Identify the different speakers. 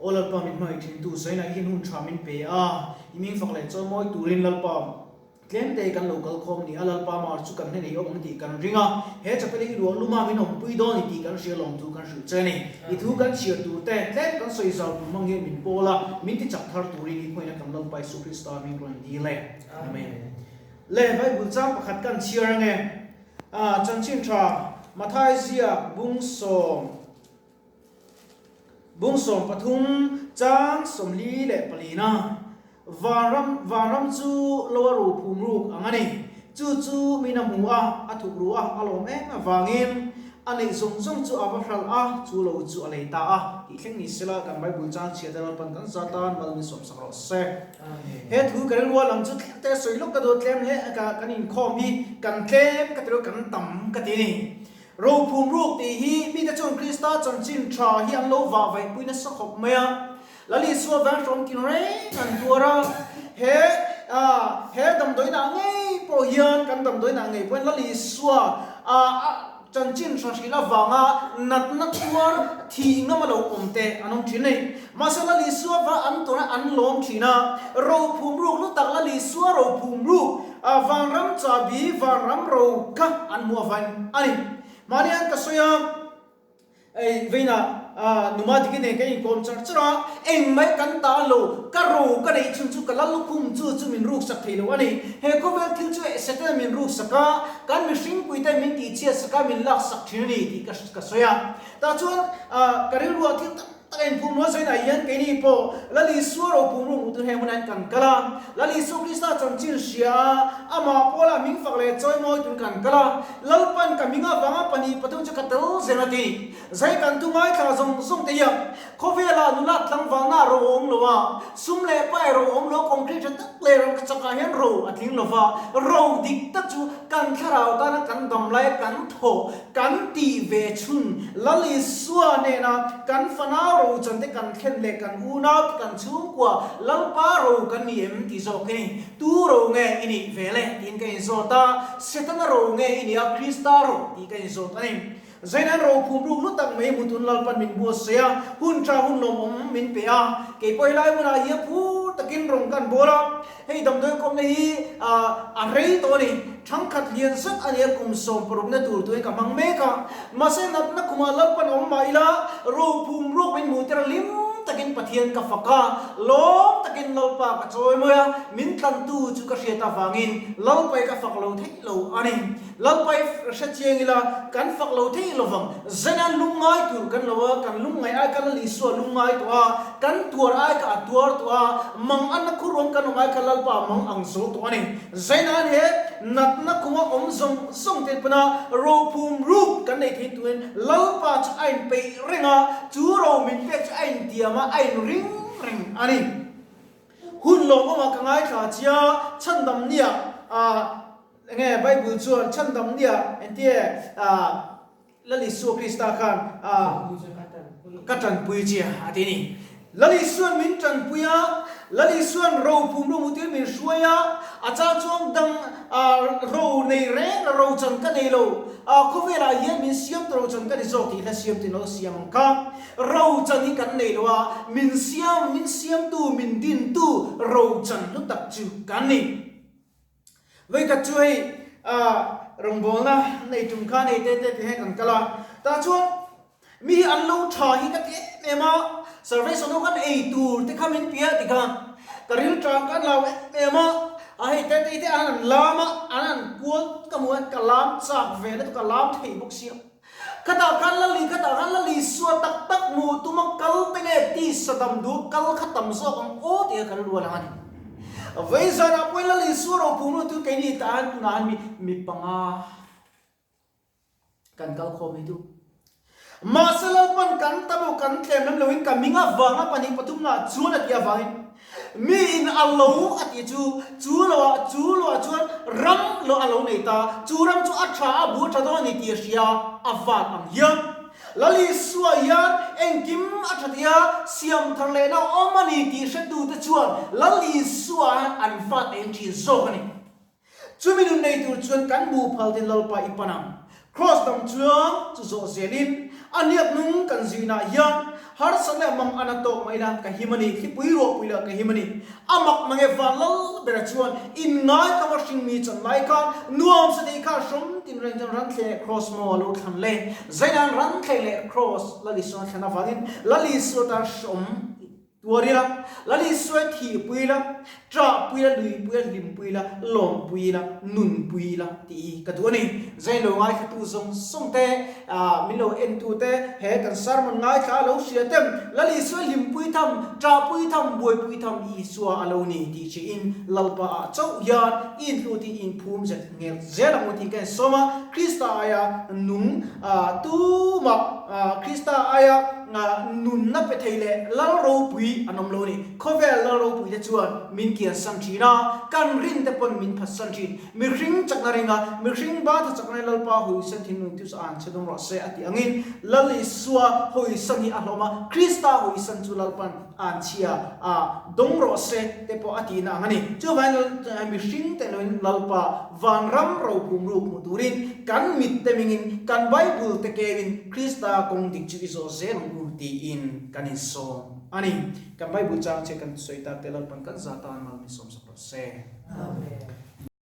Speaker 1: Aw Lalpa min hmangaih thintu Zainah hian hun tha min pe a, i ming fak leh chawl mawi turin Lalpa tlemte kan lo kal khawm ni a, Lalpa mar chu kan hne nei awm ang tih kan ring a, he chapel hi i luah luma min awmpui dawn i tih kan hria lawm thu kan hrilh che a ni. I thu kan chhiar tur te tlem kan sawi zau tum hmang hian min pawl a, min ti chak thar turin i khuaina kan Lalpa Isu Krista min rawn dil e. Amen. Le Bible chang pakhat kan chhiar ange. Chanchin tha Mathai ziak bung sawm. Bung 13 chang 44 na Vanram Vanram chu lo a ru phum ruk ang a ni. Chu chu min a hmu a, a thuk ru a, a lawm em avangin a neih zawng zawng chu a va hralh a, chu lo chu a lei ta a. Tih thleng ni sela kan Bible chang chhiat a Lalpan kan za tan mal min sawmsak rawh se. He thu ka rilru a lang chu tlem te sawi lawk ka duh tlem hle a, kan inkhawm hi kan tlem ka ti lo kan tam ka ti a ni. Rophum ruk tih hi mite chuan Krista chanchin tha hi an lo vah vaihpui nasa khawp mai a. Lal Isua vang hrawm tin reng an tuar a. He he damdawiinah ngei pawh hian kan damdawiinah ngei pawh hian Lal Isua chanchin tha hrilh avanga natna tuar thih ngam a lo awm te an awm thin a ni. Mahse Lal Isua va an tawn a an lawm thin a. Rophum ruk lu tak Lal Isua rophum ruk Vanram chahbi, vanram ro kha an hmuh avain a ni. Mahni an ka sawi a, ei veina numa diki nen kan inkawm char char a, engmah kan ta lo, ka ro ka neih chhun chu ka lal lukhum chu chu min ruksak thei lo a ni. He khawvel thil chu Satan min ruksak a, kan mihringpui te min tihchhiat sak a, min laksak thin a ni tih ka sawi a. Tah chuan ka rilruah thil tam Tak in phum rual sawiin ah hian keini pawh Lal Isua ropum ru hmuh tur heng hunah hian kan kal a. Lal Isua Krista chanchin hria a, amah pawlah hming fak leh chawimawi tur kan kal a. Lalpan ka hming avanga pahnih pathum chu ka tel zel a ti. Zai kan thu ngaithla zawng zawng te hian khawvelah nula tlangvalna ro a awm lo a, sum leh pai ro a awm lo a, concrete tha tak leh rangka chakah hian ro a tling lo va, ro dik tak chu kan thlarau tana kan dam laia kan thaw Kan tih ve chhun Lal Isua hnena kan fanau ro chan te kan thlen leh kan unau te kan chhungkua Lalpa ro kan ni em tih zawk hi ni. Tu ro nge i nih ve le tiin ka inzawt a, Setana ro nge i nih a Krista ro tih ka inzawt a ni. Zainan ro phum ruk lu tak mai mutun Lalpan min buatsaih a, hun tha hun lawmawm min pe a, kei pawh helai hmunah hian phur takin rawng kan bawl a. Hei damdawi kawmna hi a rei tawh a ni. Thangkhat lian zet a nia kum 60 na tur tuin ka hmang mek a. Mahse natna kumah Lalpan awm mah ila rophum ruak min hmuh tir a hlim takin Pathian ka fak a, lawm takin Lalpa ka chawi mawi a, min tlantu chu ka hriat avangin Lalpai ka fak lo theih lo a ni. Lalpai hre chiang ila kan fak lo thei lovang. Zena lungngai tur kan lo a, kan lungngai ai kha Lal Isua lungngai tawh a, kan tuar ai kha a tuar tawh a, mang anna khuruang kan awm ai kha Lalpa mang ang zo tawh a ni. Zena'n he natna khuma awm zawng zawng te pana rophum ruk kan nei thei tuin Lalpa chu a inpeih reng a, chu ro min pek chu a intiam a, a inring reng a ni. Hun lawmawmah ka ngaithla chia, chhandam nia ah. Enge Bible chuan chhandam nia entie ah Lal Isua Krista khan ah ka tanpui che a ti a ni. Lal Isuan min tanpui a, Lal Isuan ro phum ro hmuhtir min hruai a, a chang chuan dang ah ro nei reng a ro chan ka nei lo, ah khawvelah hian min siam ta ro chan ka ni zawk tih hla siam tin lo siam ang kha. Ro chan hi kan nei lo a, min siam min siamtu min dintu ro chan hlu tak chu kan ni. Vawikhat chu hei rawngbawlna nei tum khan hei te te ti hian kan kal a, tah chuan mi hi an lo tha hi ka ti em em a, service ho khan ei tur te kha min pe a ti khan ka ril tang ka lau em em a, a hei te te te an han lam a, an han kual ka hmu a, ka lam chak ve lutuk a, lam thei bawk sia. Khatah khan Lali khatah khan Lali sua tak tak hmuh tuma kal te nge tisa dam duh kal kha tam zawk ang aw tih kha kan luan ang a ni. Vei zanah pawhin Lali sua ropung lutu keini tah hian tunah hian mi mi panga kan kal khawm hi tu. Mahse Lalpan kan tam aw kan tlem lam loin ka hming avanga pahnih pathumna chuan a tih avangin Mi in a lo a tih chu, chu lo ah, chu lo ah chuan ram lo a lo nei ta, chu ram chu a tha a, bu a tha dawn a ni tih a hria a van ang hian. Lal Isua hian engkim a tha thei a, siam thar lehna a awm a ni tih hretute chuan Lal Isua hian an vat eng thin zawk a ni. Chumi nun nei tur chuan kan bu phal tin Lalpa i pan ang. Kraws dang chuan chu zawh zelin a hniak nung kan zuinah hian Harsat leh mang ana tawk mai la ka him a ni, thlipui ruahpui lah ka him a ni. A mak mange van lal bera chuan in ngai tlawng a hring mi chan lai khan nuam sa thei kha hrawm tin reng chuan ranthleng leh kraws maw a lo thlan le. Zainan ranthleng leh kraws Lal Isua thlan avangin Lal Isua tan hrawm Tuar ila, Lal Isua thihpui ila, ṭahpui ila, luipui ila, hlimpui ila, lawmpui ila, nunpui ila tih hi ka duh a ni. Zain lo ngaithlatu zawng zawng te, min lo entu te, he kan sermon ngaithla a lo hria tem, Lal Isua hlimpui tham, ṭahpui tham, buaipui tham Isua a lo ni tih hriain Lalpa ah chauh hian i inhlut hi i inphum zet ngel zel ang u tih ka insawm a, Krista aia nung tumah Krista aia Nunna pe thei leh lal ropui an awm lo a ni. Khawvel lal ropui te chuan min kiansan thin a, kan rin te pawn min phatsan thin. Mihring chakna ringa, mihring batha chakna Lalpa hawisan thinlung chu an chhe dawng rawh se a tih angin Lal Isua hawisan hi a hlawm a, Krista hawisan chu Lalpan an chhia a dawng rawh se te pawh a tihna ang a ni. Chuvangin Lal mihring te loin Lalpa vanram rophum ruk hmu turin kan mit te mingin kan Bible te keuin Krista kawng dik chu i zawh zel ang u tiin kan insawm a ni. Kan Bible chang che kan sawi tak te Lalpan kan za tan mal min sawmsak rawh se.
Speaker 2: Amen.